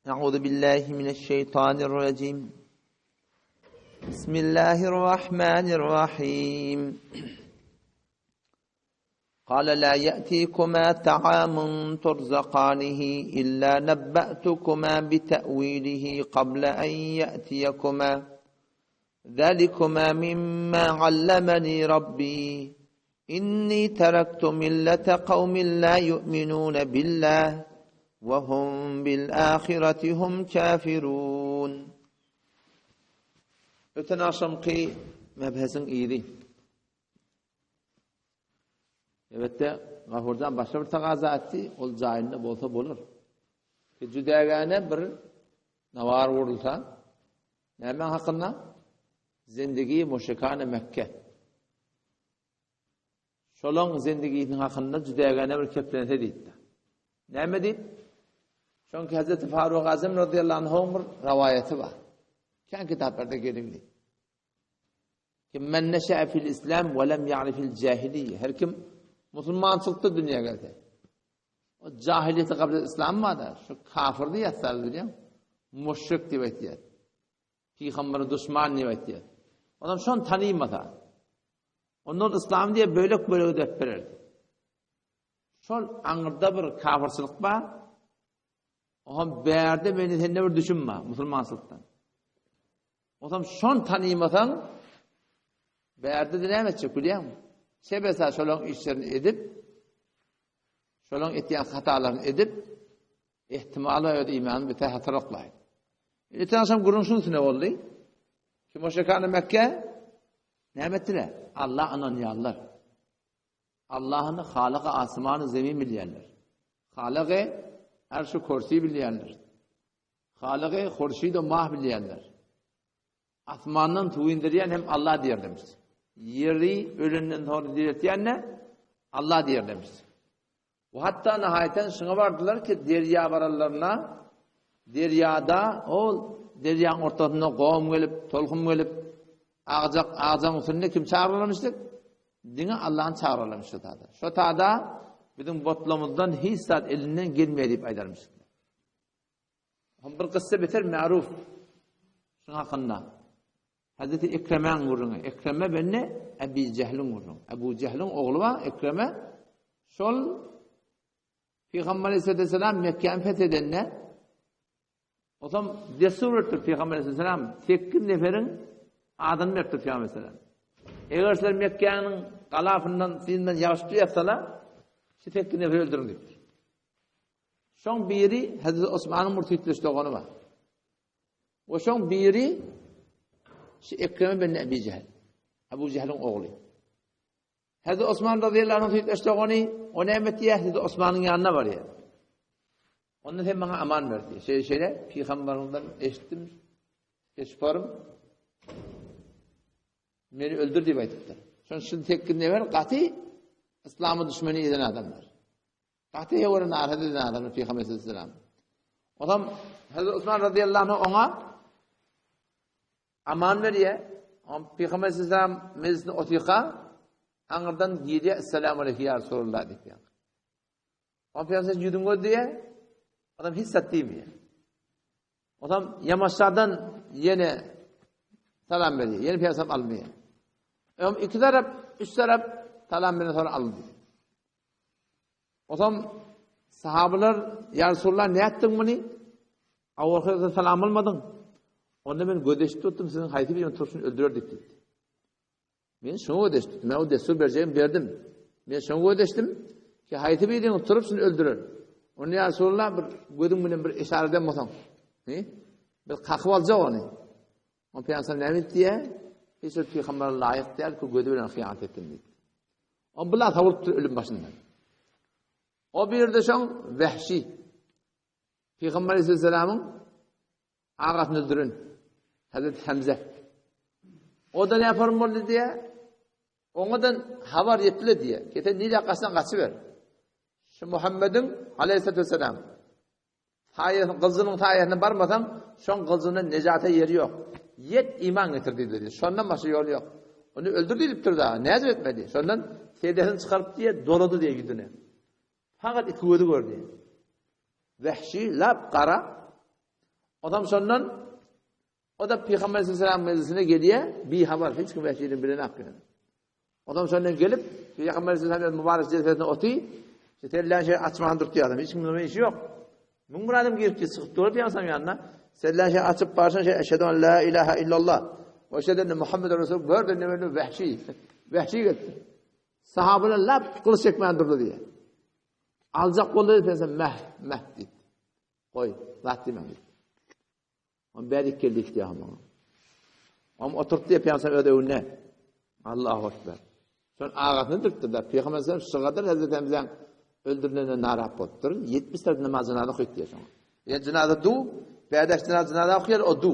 أعوذ بالله من الشيطان الرجيم بسم الله الرحمن الرحيم قال لا يأتيكما طعام ترزقانه إلا نبأتكما بتأويله قبل أن يأتيكما ذلكما مما علمني ربي إني تركت ملة قوم لا يؤمنون بالله وهم بالآخرة هم كافرون Öten agşamky mebhesiň yzy. Elbetde, Gafurjan başga bir tagaza etdi, ol jaýynda bolsa bolar. Ki jüdägäne bir nawar gurulsa, näme hakynda? Zindigi müşrikane Mekke. Şolaň zindigisiniň hakynda jüdägäne bir keplense diýipdi. Näme diýip? Çünki Hazreti Faruk Azam radıyallahu anhuň bir rawaýaty bar. Kän kitaplarda gelindi. Kim men neşe'e fil islam we lem ya'rifil jahiliýe. Her kim musulmançylykda dünýä gelse. O jahiliýeti kabul islam bar-da, şu kafir diýýär, bilýän. Müşrik diýip aýtýar. Pygambere duşman diýip aýtýar. Onam şony tanymasa, ondan yslam diýe bölek-bölek edip bererdi. Şol aňyrda bir kafirçilik bar. Oňa bärde meni sende bir düşüm bar, musulmançylykdan. Onam şony tanymasaň, bärde de näme etjek bilýäňmi? Sebesa şolaň işlerini edip, şolaň etýän hatalaryny edip, Ihtimala öz imanyny bite hatyraklaý. Öten agşam gürrüň şuň üstüne boldy. Ki müşrikany Mekke näme etdiler? Allah ynanýarlar. Allah'yny halygy asmany zemin bilýärler. Halygy arşy kursi bilýärler. Halygy hurşid we mah bilýärler. Asmandan suw indirýän hem Allah diýerlermiş. Ýeri ölenden soňra diriltýän de Allah diýerlermiş. We hatda nahaýatan şuňa bardylar ki, derýa baranlarynda, derýada ol derýaň ortasynda gom gelip, tolkun gelip, agjak, agjagyň üstünde kim çagyrarmyşdyk? Diňe Allahny çagyrarlarmyş şo tada. Şo tada biziň botlamyzdan hiç zat elinden gelmeýär diýip aýdarmyşdyk. Hom bir kyssa beter märuf şuň hakynda. Hazreti Ekremäň gürrüňi. Ekreme benne Ebi Jehliň gürrüňi. Ebu Jehliň ogly bar Ekreme. Şol Pygamber Aleyhisselam Mekge'ni fethedende Otam destur beripdir Pygamber Aleyhisselam 8 neferiň adyny beripdir Pygamber Aleyhisselam. Eger sizler Mekge'niň galafyndan sizinden ýagşy ýatsalar, şu 8 neferi öldüriň diýipdir. Şoň biri Hazreti Osmanyň bir süýtleş dogany bar. We şoň biri şu Ekreme bin Ebi Jehil. Ebu Jehiliň ogly. Hazreti Osman razyýallahu anh süýtleş dogany, o näme etýär? Hazreti Osmanyň ýanyna barýar. Onda sen maňa aman ber diýýär. Şeýle şeýle pygamberden eşitdim. Eşparym. Meni öldür diýip aýdypdyr. Şoň üçin tekkin nefer gaty yslama düşmeni eden adamlar. Gaty hewere narahat eden adamlar Pygamber aleyhisselam. Onam Hazreti Osman radıyallahu anh oňa aman berýär. Oňa Pygamber aleyhisselam mejlisinde otyka aňyrdan girýär, Esselamu aleyke ya Resulallah diýip. Oňa Pygamber ýüzüň göz diýär. Adam hiç zat diýmeýär. Onam ýamaşadan ýene salam berýär. Ýene Pygamber almaýar. Öm iki tarap, üç tarap salam beren sonra aldy. Otam sahabalar, Ýa Resulallah, nätdiň muny? Awalky salam almadyň. Onda men göz eşitip tutdum, siziň haýsy birini turşuny öldürer diýip diýdi. Men şoňa göz eşitdim. Men o destur berjegimi berdim. Men şoňa göz eşitdim ki haýsy birini turup şuny öldürer. Onda ýa Resulallah bir gözüň bilen bir işaret eden bolsaň, he? Bir kakyp aljak ony. Onda Pygamber näme diýýär? Hiç bir pygambere laýyk däl ki gözi bilen hyýanat etsin diýdi. O bular sowulypdyr ölüm başyndan. O bir de şoň Wehşi. Pygamber Aleyhisselamyň agasyny öldüren Hazreti Hamza. O da ne yaparım boldy diýe. Oňadan habar ýetdi diýe. Kete nirä gaçsan gaçyber. Şu Muhammediň Aleyhisselatü Vesselam Saýasyny, gylyjynyň saýasyna barmasaň, şoň gylyjyndan nejata ýeri ýok. Ýet, iman getir diýdi. Şondan başga ýol ýok. Ony öldür diýlipdir dagy, nädip etmedi? Şondan sedesini çykaryp diýe, dolady diýe ýüzüne. Fakat iki gözi gördi. Wehşi lap gara. Odam şondan o da Peygamber sallallahu meclisine gelýär, bir habar hiç kim wehşiden bilenok ýöne. Odam şondan gelip Peygamber sallallahu mübarek celsesine oty, sellän şey açman durdy adam, hiç kimin işi ýok. Müň bir adam girip çykyp durup ýansam ýanyna, sellän şey açyp barşan şey eşhedü en la ilaha illallah we eşhedü enne Muhammeden Resulullah gördü ne wehşi. Wehşi geldi. Sahabeler lap gylyç çekmän durdy diýýär. Aljak boldy diýse meh, meh diýdi. Goý, zat diýmäň diýdi. On bärik geldi diýdi maňa. Om oturtdy Peygamber öz öwünde. Allahu ekber. Şon agasyny dürtdi da Peygamber şu kadar Hazreti Hamza'nın öldürülene narap bolupdyr. 70 tarap namaz jynaza okyp diýär şoňa. Ýa jynaza du, bädeş jynaza jynaza okýar, o du.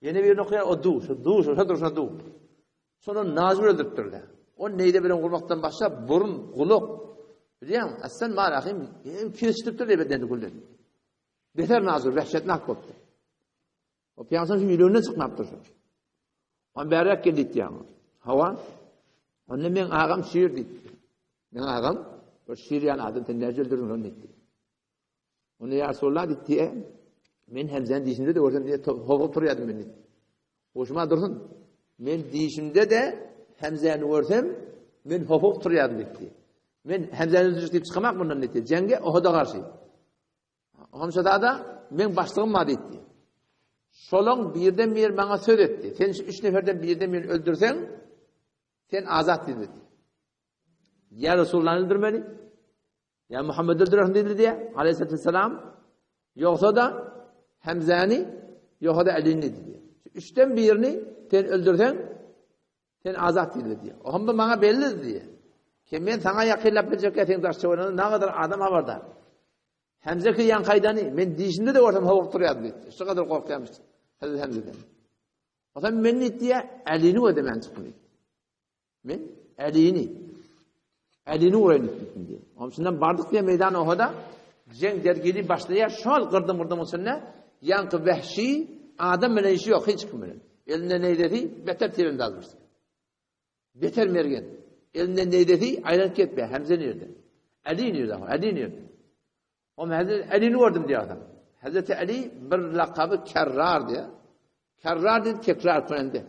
Ýene birini okýar, o du, şu du, şu durşuna du. Şonda Nazir öldüripdir-de. O neýde bilen gurmakdan başlap, burun, gulak, bilýäňmi, Aslan Marahym kesişdiripdir ebeden gülden. Beter Nazir wehşetnak bolupdyr. O pyýasan şu ýüreginden çykmapdyr şu. On bärek geldi diýýän. Hawa. Onda meň agam şir diýdi. Meň agam bir şir ýaly adam sen näce öldürdiň şony diýdi. Onda ýa Resulallah diýdi, men Hemzäni dişimde-de görsem diýe howlugyp turýardym men diýdi. Huşuma dursun. Men dişimde-de Hemzäni görsem, men howlugyp turýardym diýdi. Men Hemzäni öldürjek diýip çykamak mundan diýdi. Jeňge Ohuda garşy. Hamşada-da men başlygym bar diýdi. Şolaň birden bir maňa söz etdi. Sen şu üç neferden birden birini öldürseň, sen azat diýdi. Ýa Resulullahny öldürmeli, Ýa Muhammedi öldürersiň diýdi diýýär, aleyhissalatu vesselam. Ýogsa-da Hemzäni, ýogsa-da Älini diýdi diýýär. Şu üçden birini sen öldürseň, sen azat diýdi diýýär. O hem maňa belli diýýär. Ki men saňa ýakynlap biljekkä seň daş töweregiňde nagadyr adam habardar. Hemze ki ýan kaýdany, men dişimde-de görsem howlugyp durýardym diýdi. Şu kadar gorkýarmyş Hazreti Hemzeden. O zaman men diýdi, Älini ödemän çykdym diýdi. Men Älini Älini uraýyn diýdim diýdi. Onuň üçin bardyk diýe meýdan Ohuda jeň dergili başlaýar. Şol gyrdym-gyrdymyň içinde ýaňky wehşi adam bilen işi ýok hiç kim bilen. Elinde neýzesi beter tirendaz bir. Beter mergen. Elinde neýzesi aýlanyp ketme. Hemze nirde? Äli nirde? Äli nirde? Onuň Hezreti Älini gördüm diýýär adam. Hezreti Äli bir lakaby Kerrar diýýär. Kerrar diýip tekrar künende.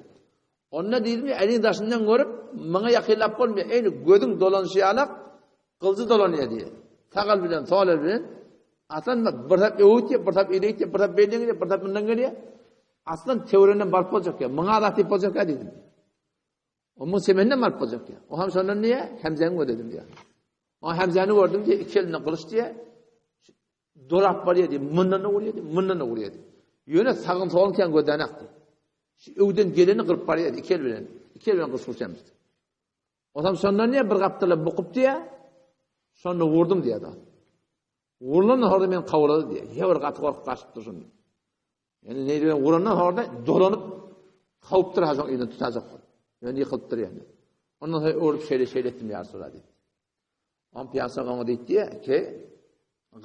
Onda diýdim, Älini daşyndan görüp, maňa ýakynlap bolmaýar. Eýni gözüň dolanyşy ýalak, gylyjy dolanýar diýýär. Sag el bilen, sol el bilen aslan bir tap öwüt diýip, bir tap eýle diýip, bir tap beýle diýip, bir tap mundan gelýär. Aslan töwrenden baryp boljak ýa. Muňa zat diýip boljak ýa diýdim. O muň semeninden baryp boljak diýýär. O hem şondan diýýär, Hemzäni gödedim diýýär. O Hemzäni gördüm diýýär, iki elinde gylyç diýýär. Dolap barýar diýýär, mundan da urýar diýýär, mundan da urýar diýýär. Ýöne sagyn solun kän gözlänak diýýär. Şu öwden geleni gyryp barýar iki el bilen. Iki el bilen gylyç urýarmyş. O hem şondan diýýär, bir gapdala bukup diýýär. Şonda vurdum diýýär. Urlan horda men kawlady diýýär. Ýa bir gaty gorkup gaçypdyr şonda. Ýani neýde bilen urandan horda dolanyp kawupdyr ha şoň elini tutajak bolup. Ýöne ýykylypdyr ýani. Ondan soň öwrüp şeýle şeýle etdim ýa Resulallah diýdi. Oň piýasa oňa diýdi ki,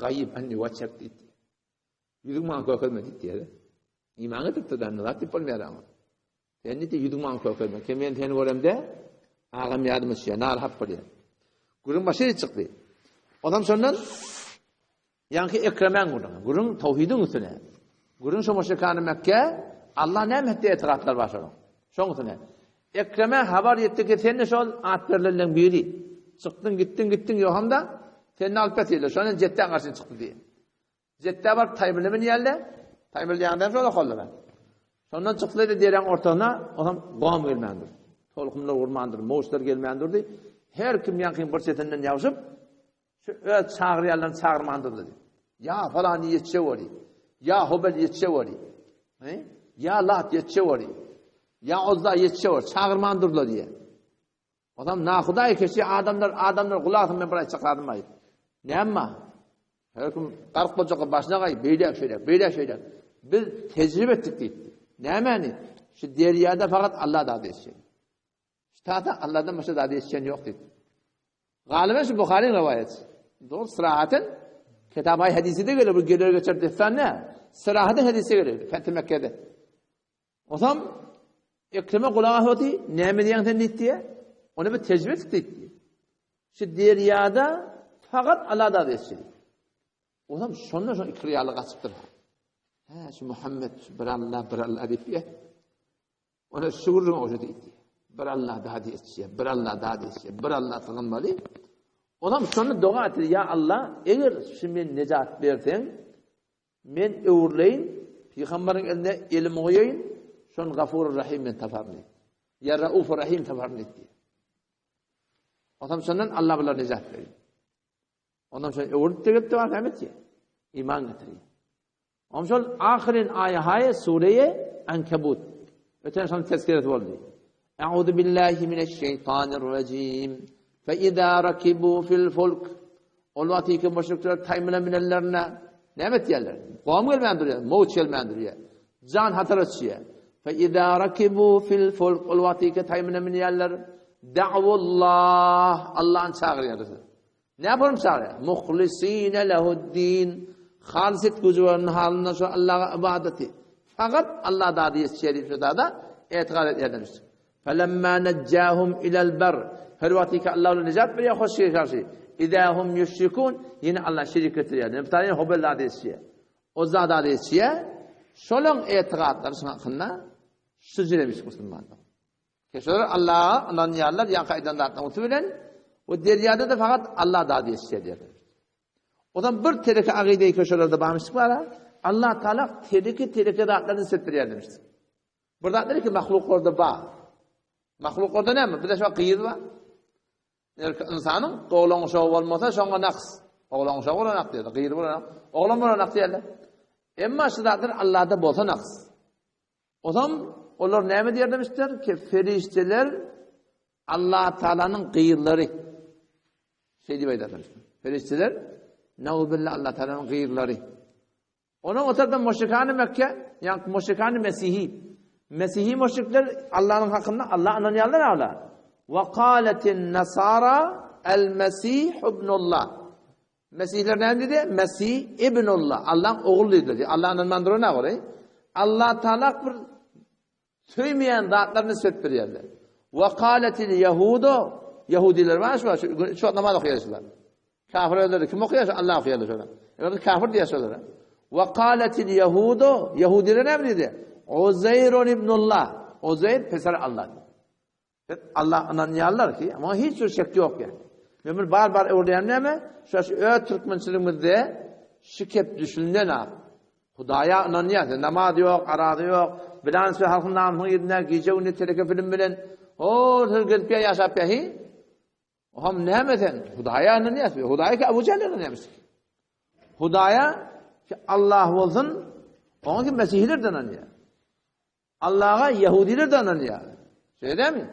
gaýyp anni waçak diýdi. Ýüzüň maňa görkezme diýdi. Iman getiripdir da, zat diýip bolmaýar oňa. Sen diýdi, ýüzüň maňa görkezme. Kim men seni göremde, agam ýadyma düşýär, narahat bolýar. Gürrüň başa çykdy. Onam şondan ýaňky Ekremäň gürrüňi. Gürrüň tawhidiň üstüne. Gürrüň şo müşrikany Mekge Allah näme etdi etigatlar bar şonuň. Şoň üstüne. Ekreme habar ýetdi ki sen de şol at berlenleň biri. Çykdyň, gitdiň, gitdiň ýoham da seni alyp getirdiler. Şondan Jetdäň garşyna çykdy diýip. Jetdä baryp Taýmyly münýärler. Taýmyly diýenden şol okaldylar. Şondan çyksa-da dereň ortasyna, onam gom gelmändir. Tolkunlar urmandyr, mowçlar gelmän durdy. Her kim ýaňkyň bir çetinden ýabşyp, şu öz çagyrýanlaryny çagyrman durdy. Ýa falany ýetişe weri, ýa Hubel ýetişe weri, ýa Lat ýetişe weri, ýa Uzza ýetişe weri, çagyrman durdylar diýýär. Onam nahudaý keşi adamlar, adamlar gulak asyň men bir aýtjak zadym bar. Näme? Her kim gark boljak başyna gaý, beýläk şeýläk, beýläk şeýläk. Biz tejribe etdik diýipdi. Nämäni? Şu derýada fakat Allah dady etsin. Şu tata Allahdan başga dady etýän ýok diýipdi. Galyben şu Buhary riwaýat. Dogry sırahaten kitabay hadisi de gelir, bu gelir geçer destan ne? Sırahaten hadisi gelir, Fethi Mekke'de. Osam Ekreme gulak asdy, näme diýýäň sen diýdi. Ony bir tejribe etdik diýdi. Şu derýada fakat Allah da etsin. Osam şondan şon ikri ýaly gaçypdyr. Hä, şu Muhammed şu bir Allah, bir Allah diýip ýa. Ona şu gürrüň oşa diýdi. Bir Allah daha diýýär, bir Allah daha diýýär, bir Allah sygynmaly. Onam şony doga etdi, ýa Allah, eger şu men nejat berseň, men öwrüleýin, pygamberiň eline elimi goýaýyn, şony Gafur Rahim men taparyn diýdi. Ýa Rauf Rahim taparyn diýdi. Onam şondan Allah bulara nejat berýär. Ondan şol öwrülip de gelip bar näme etýär? Iman getirýär. Ondan şol ahyryn aýahaýy sureýe Ankabut. Öten şol tezkiresi boldy. A'udhu billahi mineşşeýtanirrajim. Fe iza rakibu fil fulk. Ol wagty ki müşrikler taýmyna minenlerine näme etýärler? Gom gelmän durýar, mowç gelmän durýar. Jan hatara düşýär. Fe iza rakibu fil fulk. Ol wagty ki taýmyna minýärler. Da'wullah. Allah'yn çagyrýarlar. Näme çagyrýar? Muhlisine lehuddin. Halis et güjüweriniň halynda şu Allaha ybadaty. Fakat Allah dady ýetişýär diýip şu dada etikat edýärler. Felemma najjahum ilal bar. Her wagty ki Allah nejat berýär hoş garşy. Idahum yüşrikun. Ýene Allah şirik getirýär. Näme taýyn hobel dady ýetişýär. O zada ýetişýär. Şolaň etikatlary şuň hakynda şu jiremiş musulmanlar. Şolar Allaha ynanýarlar, ýaňky aýdan zatlaryň üsti bilen we derýada-da fakat Allah dady ýetişýär diýerler. O zaman bir tereke agydeýi köşelerde barmyşdyk bara, Allah Taala tereke tereke zatlaryny nisbet berýär demişdik. Bir zatlar ki mahluklarda bar. Mahluklarda näme? Bizde şu gyz bar. Erki ynsanyň oglan uşagy bolmasa şoňa naks. Oglan uşagy bolan diýdi, gyz bolan, oglan bolan diýerler. Emma şu zatlar Allahda bolsa naks. Ozam olar näme diýer demişler ki, ferişdeler Allah Taalanyň gyzlary. Şeý diýip aýdarlar. Ferişdeler Naubillah Allah Taalanyň gyzlary. Onuň o tarapdan müşrikany Mekke, ýa müşrikany Mesihi. Mesihi müşrikler Allah'yň hakynda Allah ynanýarlar ala. Wa qalatin nasara al-Mesih ibnullah. Mesihler näme diýdi? Mesih ibnullah. Allah'yň ogly diýdi. Allah ynanman duran agry. Allah Taala bir söýmeýän zatlaryny söp berýärler. Wa qalatil yahudu Yahudiler bar şu şu namaz okaýarlar. Kafir özleri kim okaýar? Allah okaýarlar şolar. Eger kafir diýär şolara. Wa qalatil yahudu Yahudiler näme diýdi? Uzeyr ibnullah. Uzeyr peser Allah. Allah ynanýarlar ki, muňa hiç bir şek ýok ýa. Men bir bar-bar öwredýän näme? Şu şu öz türkmençiligimizde şu kep düşünden ak. Hudaýa ynanýar, namaz ýok, arazy ýok, bilan şu halkyň namysyny ýerinde gije gündüz teleke film bilen o gelip ýaşap ýa. Ohm näme sen? Hudaýa ynanýarsyň. Hudaýa ki Abu Jahl ynanýarmyş. Hudaýa ki Allah bolsun, oňa ki Mesihler de ynanýar. Allaha ýahudiler de ynanýar. Şeýle dälmi?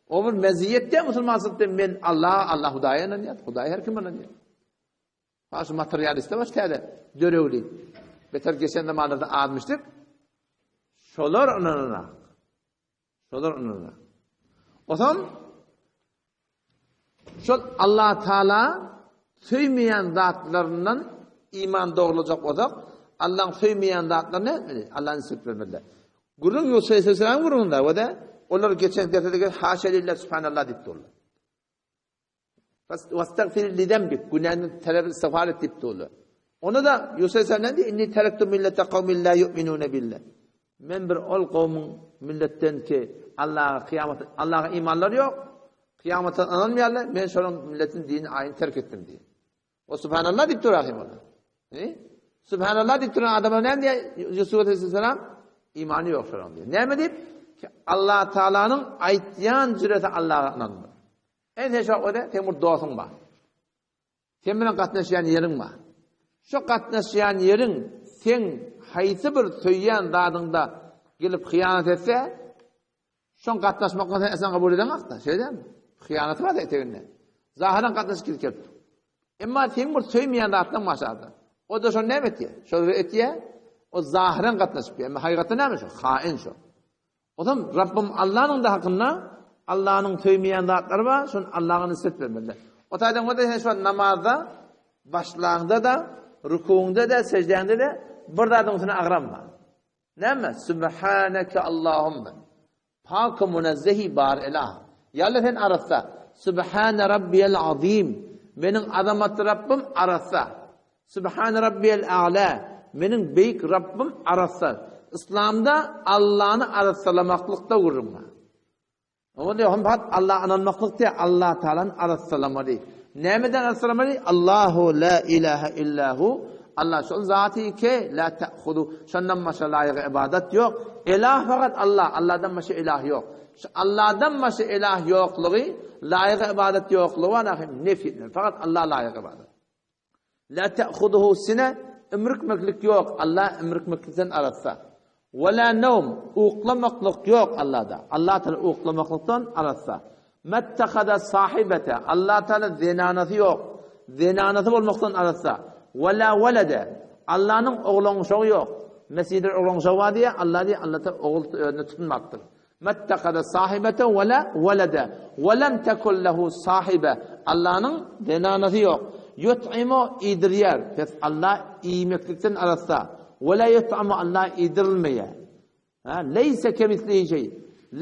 O bir meziýet däl musulmançylykda men Allaha, Allah Hudaýa ynanýar. Hudaýa her kim ynanýar. Ha şu materialistler baş täze dörewli. Beter geçen zamanlarda azmyşdyk. Şolar ynananak. Şolar ynananak. O zaman Şol Allah Taala söýmeýän zatlaryndan iman dogrulajak bolsak, Allaň söýmeýän zatlaryny nätmeli? Alla nisbet bermeli. Gürrüň Ýusup aleyhisselamyň gürrüňinde we de olar geçen dersde haşa lillah subhanallah diýip durlar. Wastagfir li zenbik günäni talap istiğfar et diýip durlar. Onu da Ýusup aleyhisselam näme diýdi? Inni terektu millete kawmin la yu'minune billah. Men bir ol kowmuň milletden ki, Allaha kyýamat, Allaha imanlary ýok, kyýamata ynanmaýarlar, men şolaryň milletiniň dinini aýyny terk etdim diýdi. O subhanallah diýip dur ahim olar. Ne? Subhanallah diýip duran adama näme diýýär Ýusup aleyhisselam? Imany ýok şolaryň diýýär. Näme diýip? Ki Allah Taalanyň aýtýan jüresi Allaha ynanmak. En sen şo öde, sen bir dostuň bar. Sen bilen gatnaşýan ýeriň bar. Şo gatnaşýan ýeriň seň haýsy bir söýýän zadyňda gelip hyýanat etse, şoň gatnaşmaklygyny sen esasan kabul edeňok-da, şeýle dälmi? Hyýanaty bar eteginde. Zahyran gatnaşyk gidip gelip dur. Emma seň bir söýmeýän zatlaryň bar şada. O-da şony näme etýär? Şol etýär. O zahyran gatnaşyp, emma hakykatda näme şo? Hain şo. Ozam Rabbim Allanyň da hakynda Allanyň söýmeýän zatlary bar, şony Allaha nisbet bermeli. O taýdan bolsa sen şu namazda başlaňda-da, rukuňda-da, seždäňde-de bir zadyň üstüne agram bar. Näme? Subhaneke Allahumma. Pak münezzehi bar ilah. Ýa sen arassa. Subhane rabbiyel azim. Meniň azamatly Rabbim arassa. Subhane rabbiyel a'la. Meniň beýik Rabbym arassa. Yslamda Allany arassalamaklyk-da gürrüň bar. Oňa diýýär, hum fakt Alla ynanmaklyk diýýär, Allah Taalany arassalamaly. Nämeden arassalamaly? Allahu la ilaha illa hu. Allah şol zaty ki, la ta'hudu. Şondan başga laýyk ybadat ýok. Ilah fakat Allah, Allahdan başga ilah ýok. Şu Allahdan başga ilah ýoklugy, laýyk ybadat ýoklugy bar ahim nefy edilen. Fakat Allah laýyk ybadat. La ta'khuduhu sine, ümrükmeklik ýok, Allah ümrükmeklikden arassa. Ve la nevm, uklamaklyk ýok Allahda. Allah Teala uklamaklykdan arassa. Mettehada sahibete, Allah Teala zenanasy ýok. Zenanasy bolmakdan arassa. Ve la velede, Allahnyň oglan-uşagy ýok. Mesihler oglan-uşagy bar diýýär, Allah diýýär, Allah Teala ogul özüne tutunmapdyr. Mettehada sahibete we la welede we lem tekun lehu sahibe. Allanyň zenanasy ýok. Ýut'imu iýdirýär. Pes Alla iýmeklikden arassa. We la ýut'amu Alla iýdirilmeýär. Ha, leýse kemislihi şeý.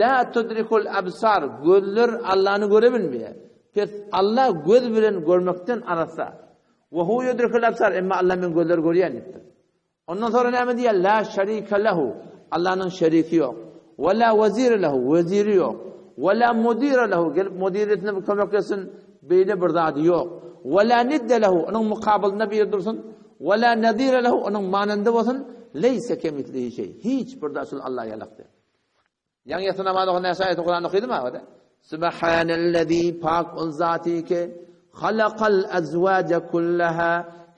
La tudrikul absar. Gözler Allany göre bilmeýär. Pes Alla göz bilen görmekden arassa. We hu yudrikul absar. Emma Alla men gözleri görýän diýipdir. Ondan soňra näme diýýär? La şerike lehu. Allanyň şeriki ýok. We la wezire lehu. Weziri ýok. We la mudire lehu. Gelip mudiretine bir kömek etsin, beýle bir zady ýok. We la nidde lehu. Onuň mukabylynda biri dursun. We la nazire lehu. Onuň manandy bolsun. Leýse kemislihi şeý. Hiç bir zat şul Alla ýalak däl. Ýaňy ýatsa namaz okan näçe aýat Kuran okydym aga-da. Subhanellezî pak ol zaty ki halakal azwaja kullaha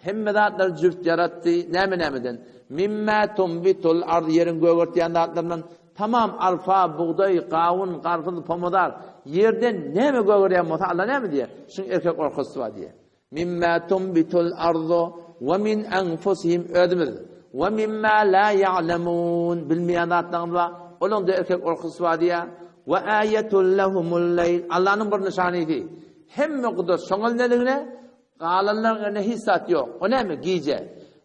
hemme zatlary jüft ýaratdy. Näme nämeden? Mimma tumbitul ard ýeriň gögertýän zatlaryndan tamam arpa, bugdaý, gawun, garpyz, pomidor ýerden näme gögerýän bolsa Allah näme diýýär? Şuň erkek orkasy bar diýýär. Mimma tunbitul ardu we min anfusihim özümiz we mimma la ya'lemun bilmeýän zatlaryňyz bar. Olaň-da erkek orkusy bar diýýär. We aýetun lehumul leýl Allanyň bir nyşanysy. Hemme gudrat şoň elindeligine, galanlaryň elinde hiç zat ýok. O näme? Gije.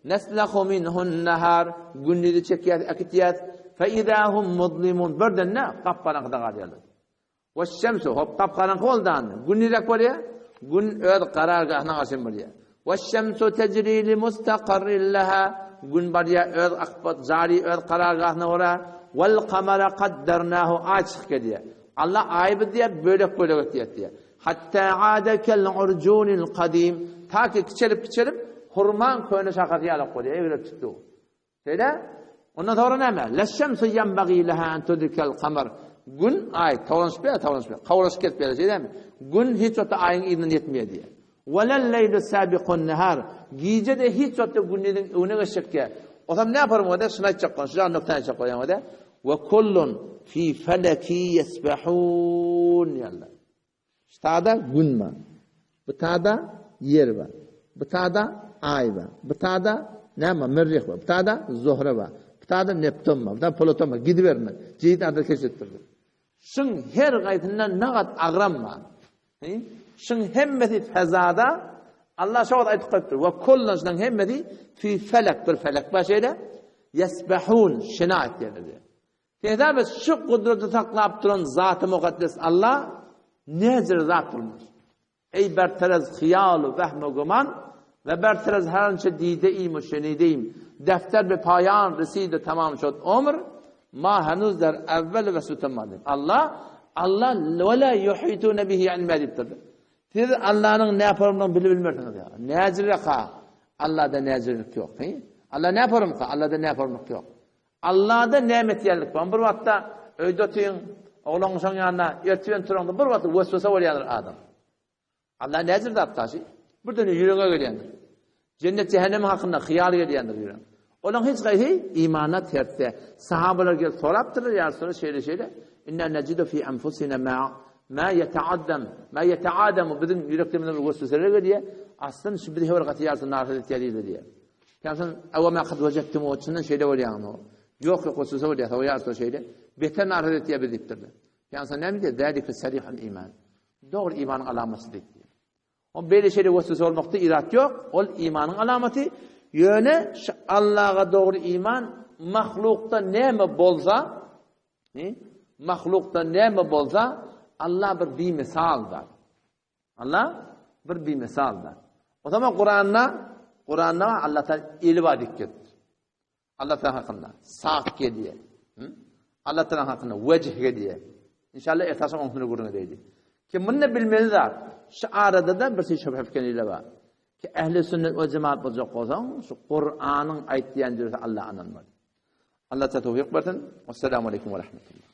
Neslehu minhun nahar gündizi çekýäs, äkitýäs. Fe izâ hum muzlimun birden-de gap-garaňkyda galýarlar. Weş-şemsu, hop, gap-garaňky boldy anda. Gün nirek bolýar? Gün öz karargahyna garşy bolýar. Weş-şemsu tejri li mustakarrin leha, Gün barýar öz akyp, jary öz karargahyna görä. Wal-kamara kaddarnahu, aý çykyp gelýär. Allah aýy biz diýýär, bölek-bölek etýär diýýär. Hatta ada kel-urjunil kadim, ta ki kiçelip-kiçelip hurmaň köne şahasy ýalak bolýar, egrelip çykdy. Şeýle. Ondan soňra näme? Leşşemsu ýenbagî leha en tudrikel kamar. Gün, aý towlanyşyp ýa towlanyşyp ýa. Kawlaşyp gelip ýa, şeýdemi? Gün hiç wagtda aýyň yzyndan ýetmeýär diýýär. Welel leýlu sabiqun nahar. Gije-de hiç wagtda gündiziň öňüne geçjek diýýär. Osam näme yaparym o-da? Şuny aýtjak bolýan, şu nokta aýtjak bolýan o-da. Ve kullun fi feleki yesbahun diýýärler. Şu tada Gün bar. Bu tada Ýer bar. Bu tada Aý bar. Bu tada näme bar? Merrih bar. Bu tada Zohre bar. Bu tada Neptun bar. Bu tada Pluton bar. Gidiberme. Jeýit adyl keşetdirdi. Şuň her gaýsynda nagat agram bar. Şuň hemmesi fezada Allah şo wagt aýdyp goýupdyr. We kullun şunuň hemmesi fi felek bir felek bar şeýle. Yesbahun şina etýärler. Sebäbi şu gudraty saklap duran Zaty Mukaddes Alla näjür zat bolmaz. Eý berterez hyýal-u wehm-u güman we berterez her ançe dideýim u şenideýim, defter be paýan residi tamam şod omr, ma henuz der evvel we sutemma diýip. Alla, Alla we la yuhitune bihi ilma diýipdir. Siz Allanyň näporumlygyny bilip bilmersiňiz ýa. Näjüreka? Allada näjürlik ýok. Alla näporumka? Allada näporumlyk ýok. Allada näme etýänlik bar. Bir wagtda öýde otyň, oglan-uşagyň ýanynda, ertirden turaňda bir wagtda weswese bolýandyr adam. Alla näjür zat daşy? Birden ýüregiňe gelýändir. Jennet jähennem hakynda hyýal gelýändir ýüregiňe. Olaň hiç gaýsy imana tersde. Sahabalar gelip sorapdyrlar, ýa Resulallah şeýle-şeýle, inna nejidu fi anfusina ma ma yeta'addam, ma yeta'adamu biziň ýüreklerimize bir wesweseler gelýär. Aslynda şu bizi her gaty ýa Resulallah narahat etýär diýdi diýýär. Ýagşy, Awama kad wejettumu, çyndan şeýle bolýaňmy? Ýok, ýok, weswese bolýar, soň ýa Resulallah şeýle, beter narahat etýär bizi diýipdirler. Pygamber näme diýýär? Zalike sarihul iman. Dogry imanyň alamaty diýipdir. O beýle şeýle weswese bolmakda irat ýok, ol imanyň alamaty. Ýöne şu Allaha dogry iman mahlukda näme bolsa, mahlukda näme bolsa, Allah bir bimisaldyr. Allah bir bimisaldyr. O zaman Kuranda Kuranda Allah Taala eli bar diýip gelipdir. Allah Taala hakynda sak gelýär. Allah Taala hakynda wejh gelýär. Inşallah esasy onuň gürrüň edeydi. Ki munda bilmeli zat, şu arada da bir şey şübhe fikirle bar. Ki ehli sünnet we cemaat boljak bolsaň, şu Kur'anyň aýtýan jüresi Allaha ynanmaly. Allah tawfik bersin. Assalamu alaykum we rahmetullah.